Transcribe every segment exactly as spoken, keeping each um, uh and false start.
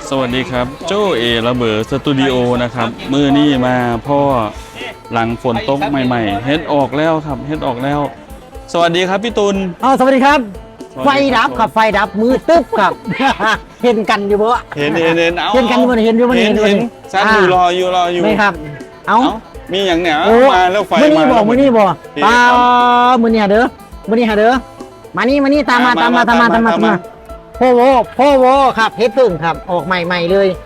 สวัสดีครับ โจ้เอระเบิดสตูดิโอนะครับ มื้อนี้มาพ้อหลังฝนตกใหม่ๆ เห็ดออกแล้วครับ เห็ดออกแล้ว สวัสดีครับพี่ตุล อ๋อสวัสดีครับ สวัสดีครับ ไฟดับครับ ไฟดับ มืดตึ๊บครับ เห็นกันอยู่บ่ เห็นเห็นเห็นเอา เห็นกันอยู่บ่ เห็นอยู่บ่ เห็น เห็นอยู่บ่ เห็น นี่ ชัดอยู่ อ่า รออยู่รออยู่ นี่ครับ เอา เอ้ามีอย่างเนี้ย โอ้ มาแล้วไฟ มื้อนี้ มา บ่ แล้ว มื้อนี้บ่ พี่ ป้า ครับ มื้อนี้หาเด้อ มื้อนี้หาเด้อ มานี่มานี่ตามมา มา ตามมา มา ตามมา ตามมา ตามมา ตามมา พ่อโวพ่อโวครับ เห็ดเพิ่งครับ ออกใหม่ใหม่เลย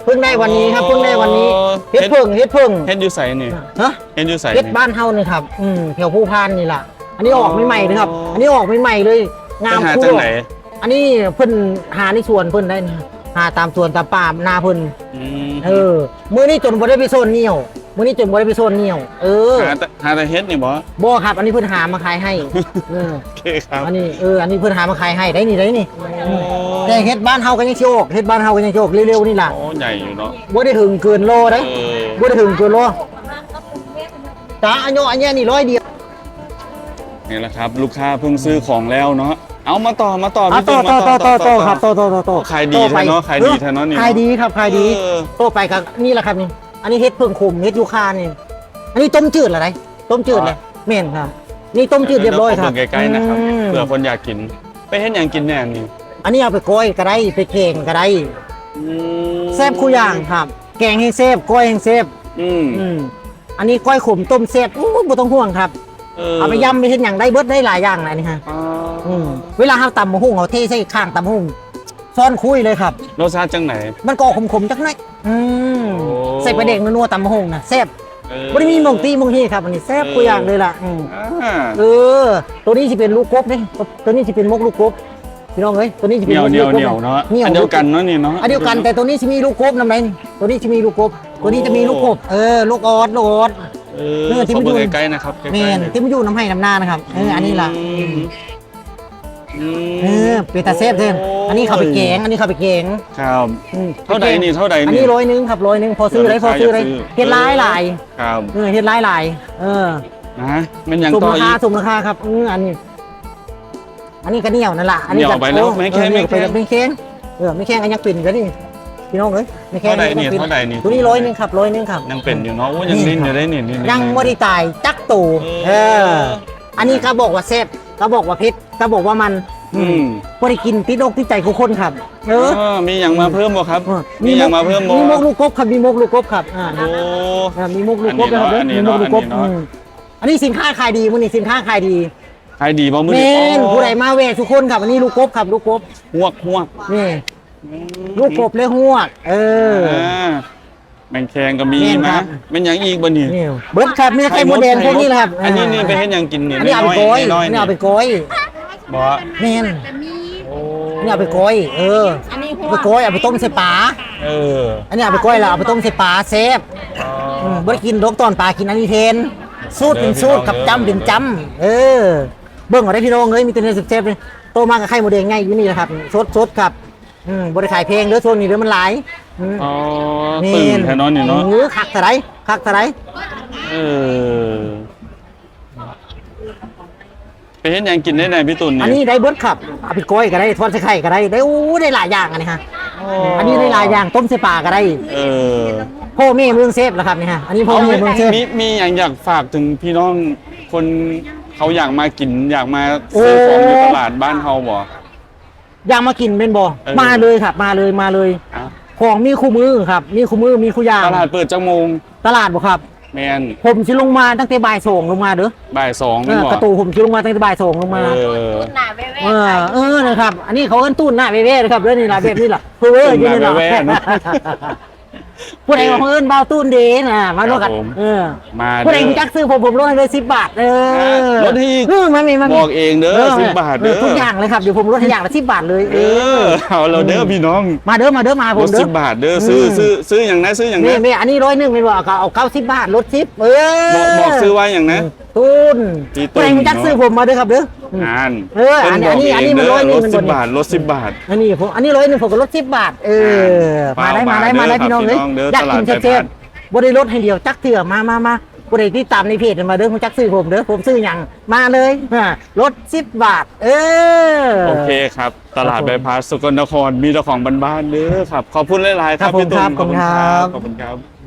เพิ่งได้วันนี้ครับ เพิ่งได้วันนี้ อ๋อ เห็ดเพิ่ง เห็ดเพิ่ง เห็ดอยู่ใสนี่ ฮะ เห็ดอยู่ใส เห็ด นี่ บ้านเฮานี่ครับ อืม แถวภูพานนี่ล่ะ อันนี้ออกใหม่ๆเลยครับ อ๋ออั อันนี้ออกใหม่ๆเลย งาม ไปหา คู่ จากไหน อันนี้เพิ่นหาในสวนเพิ่นได้นะ หาตามสวนตามป่านาเพิ่น อืม เออ มื้อนี้จนบ่ได้ไปโซนเหนี่ยว มื้อนี้จนบ่ได้ไปโซนเหนี่ยว เออ หาแต่หาแต่เห็ดนี่บ่ บ่ครับ อันนี้เพิ่นหามาขายให้ เออ โอเคครับ อันนี้ เออ อันนี้เพิ่นหามาขายให้ได้นี่ได้นี่ โอ้ แต่เห็ดบ้านเฮาก็ยังสิออก เห็ดบ้านเฮาก็ยังสิออกเร็วๆนี่ล่ะ โอ้ใหญ่อยู่เนาะ บ่ได้ถึงเกินโลได้ เออ บ่ได้ถึงเกินโล จ้า อันโยอันเนี้ยนี่ร้อยเดียว นี่แหละครับ ลูกค้าเพิ่งซื้อของแล้วเนาะ เอามาต่อมาต่อ อ่ะ พี่ ต่อ เจมส์ ต่อ มา ต่อต่อต่อครับ ต่อ ต่อต่อต่อต่อ ขายดีแท้เนาะ ขายดีแท้เนาะนี่ ขายดีครับ ขายดี เออ ต่อไปครับ นี่แหละครับนี่ อันนี้เห็ดเพิ่งขม เห็ดยูคานี่ อันนี้ต้มจืดเหรอไดต้มจืดเลย แม่นครับ นี่ต้มจืดเรียบร้อยครับ เดี๋วขอเบิ่งใกล้ๆนะครับ อืม เผื่อคนอยากกิน ไปเฮ็ดหยังกินแน่นี่ อันนี้เอาไปก้อยก็ได้ ไปแกงก็ได้ อืม แซ่บคู่อย่างครับ แกงให้แซ่บ ก้อยให้แซ่บ อืม อืม อันนี้ก้อยขมต้มแซ่บอู้บ่ต้องห่วงครับ เออ เอาไปยำไปเฮ็ดหยังได้เบิด ได้หลายอย่างนะอันนี่ฮะ อ๋อ อืม เวลาเฮาตำบักหุ่ง เฮาเทใส่ข้างตำบักหุ่ง ซ้อนคุยเลยครับ รสชาติจังไหน มันก็ออกขมๆจักหน่อย อืม โอ้ ใส่ปลาแดกนัวๆตำบักหุ่งนะแซ่บ เออ บ่ได้มีหม่องตี้หม่องเฮครับ อันนี้แซ่บ เออ คู่อย่างเลยล่ะ อืม อ่า เออ ตัวนี้สิเป็นลูกกบนี่ ตัวนี้สิเป็นมกลูกกบ พี่น้องเอ้ย ตัวนี้สิเป็น เหนียว มกลูกกบ เหนียวเหนียวเนาะ เหนียว อันเดียวกันเนาะนี่เนาะ อันเดียวกัน แต่ตัวนี้สิมีลูกกบนำไหนนี่ ตัวนี้สิมีลูกกบ ตัวนี้จะมีลูกกบ เออ ลูกออด ลูกออด เออ เออ ที่ ขอ มันอยู่ เบิ่งใกล้ๆนะครับใกล้ๆ แม่น เลย ที่มันอยู่นำไฮ่นำนานะครับ เออ อันนี้ล่ะ อืมอืม เออ เป็นตาแซ่บเด้อ โอ้ อันนี้เขาไปแกง อันนี้เขาไปแกง ครับ อืม เท่าใดนี่ เท่าใดนี่ อันนี้ร้อยหนึ่งครับ ร้อยหนึ่ง พอซื้อได้ พอซื้อได้ เดี๋ยวลูกค้าอยากซื้อ เห็ดหลายหลาย ครับ เออ เห็ดหลายหลาย เออ นะแม่นหยัง สม ต่อ รา อี คาก สมราคาครับ อืม อันนี้ อันนี้ก็เหนียวนั่นล่ะ อันนี้ เหนียวไปแล้ว โอ้ ไม่แข็ง เออ ไม่แข็ง ไม่แข็ง เออ ไม่แข็งก็ยังเป็นก็นี่ พี่น้องเอ้ย ไม่แข็ง เท่าใดนี่ ยังเป็น เท่าใดนี่ ตัวนี้ร้อยหนึ่งครับ ร้อยหนึ่งครับ ยังเป็นอยู่เนาะ โอ้ยัง นี่ ดิ้นอยู่ได้นี่นี่ ยังบ่ได้ตายจักโต เออ เออ อันนี้ก็บอกว่าแซ่บ ก็บอกว่าเผ็ด ก็บอกว่ามัน อืม บ่ได้กินติดอกติดใจคู่คนครับ เออ เออมีหยังมาเพิ่มบ่ครับ เออ มีหยังมาเพิ่มบ่ มีมกลูกกบครับ มีมกลูกกบครับ อ่า โอ้ อ่า มีมกลูกกบนะครับ อันนี้ มีม เนาะ กลูกกบ อันนี้เนาะ อืมอันนี้สินค้าขายดีมื้อนี้สินค้าขายดี ขายดีบ่มื้อ แม่ นี้ น โอ้ ผู้ใดมาแวะทุกคนครับ อันนี้ลูกกบครับ ลูกกบ ฮวกฮวก นี่ อืม ลูกกบและฮวก เออ อ่าแมงแคงก็มี แม่น นะครับ แม่นหยังอีกบ่นี่ นี่เบิดครับ มีไข่มดแดงพวกนี้แหละครับ อันนี้นี่ไปเฮ็ดหยังกินนี่ อันนี้เอาไป น้ ก้อย อยๆน้อยๆ อันนี้เอาไปก้อย บ่ แม่น โอ้ อันนี้เอาไปก้อย เออ อันนี้ เอาไปก้อย เอาไปต้มใส่ปลา เออ อันนี้เอาไปก้อยแล้วเอาไปต้มใส่ปลาแซ่บ อ๋อ อืมบ่ได้กินดอกตอนปลากินอันนี้แทน สูตรเป็นสูตรกับ เด้อ จำเป็นจำเออ เบิ่งเอาได้พี่น้องเอ้ย มีแต่เนื้อแซ่บๆเลยโตมากับไข่มดแดงไงอยู่นี่แหละครับ สดๆครับ อืมบ่ได้ขายแพงเด้อ ช่วงนี้เด้อ มันหลาย อืม อ๋อ แม่น ตื่นแท้เนาะนี่เนาะ โอ้คักเท่าไรคักเท่าไร เออ ไปเฮ็ดหยังกินได้แน่พี่ตุลนี่ อันนี้ได้เบิดครับ เอาไปก้อยก็ได้ ทอดใส่ไข่ก็ได้ ได้ โอ้ ได้หลายอย่างอันนี้ฮะ โอ้ อันนี้ได้หลายอย่าง ต้มใส่ปลาก็ได้ เออ พ่อแม่เมืองเซฟแล้วครับนี่ฮะ อันนี้พ่อแม่เมืองเซฟ มีมีหยังอยากฝากถึงพี่น้องคนเขาอยากมากิน อยากมาซื้อของอยู่ตลาดบ้านเฮาบ่ อยากมากินเป็นบ่ เออ มาเลยครับ มาเลย มาเลย อ่ะ ของมีคู่มือครับ มีคู่มือ มีคู่อย่าง ตลาดเปิดจักโมง ตลาดบ่ครับ แมน ผมสิลงมาตั้งแต่บ่ายสองลงมาเด้อ บ่ายสอง เอ แม่น อ บ่ กระโตผมสิลงมาตั้งแต่บ่ายสองลงมา เออ หนาแว่ เออ เออ นะครับ อันนี้เขาเอิ้นตู้นหน้าแว่ๆนะครับเด้อ นี่ล่ะ แบบนี้ล่ะเออ ตู้นหน้า อยู่นี่ล่ะ แว่ๆเนาะ ผู้ใดว่าเขาเอิ้นบ่าวตู้นเด้นะมาเนาะครับ ครับผม เออ มา ผู้ใด เด้อ รู้จักซื้อผม ผมลดให้เลยสิบบาท เออ ลดให้อีก เออมามีมามี บอกเองเด้อ เออ สิบบาทเด้อ เออ ทุกอย่างเลยครับ เดี๋ยวผมลดให้อย่างละสิบบาทเลย เอ เอ อ อ เอาเราเด้อพี่น้อง มาเด้อ มาเด้อ มาผ ล ม ด เด้อ สิบบาทเด้อ อืม ซื้อซื้อซื้ออย่างนะซื้ออย่าง นี่ นะ นี่อันนี้ร้อยหนึ่งเป็นบอกเอาเอาเก้าสิบบาท ลดสิบ เออ บอกบอกซื้อว่าอย่างนะ ตู้น พี่ตู้น ผู้ใดรู้จักซื้อผมมาเด้อครับเด้อ อ่าน เออ อันนี้ อันนี้ อันนี้มันร้อยหนึ่ง ล มัน ดสิ บ่ บบาท ลดสิบบาท อันนี้ผม อันนี้ร้อยหนึ่งผมก็ลดสิบบาท เออ อ่า มาได้ มาได้ มา มา เด้ ได้ อ พี่น้อง ครับ เลย พี่น้องเด้อ อยากกิน ตลาด แซ่บ แปด ๆบ่ได้ลดให้เดียวจักเถื่อ มามามา ผู้ใดติดตามในเพจมาเด้อ ฮู้จักชื่อผมเด้อ ผมชื่อหยัง มาเลย อ่า ลดสิบบาท เออ โอเคครับ ตลาด ครับผม บายพาสสกลนคร มีแต่ของบ้านๆเด้อครับ ขอบคุณหลายๆครับ ครับผม พี่ตุ้ม ครับ ขอบคุณครับ ขอบคุณครับ ขอบคุณครับ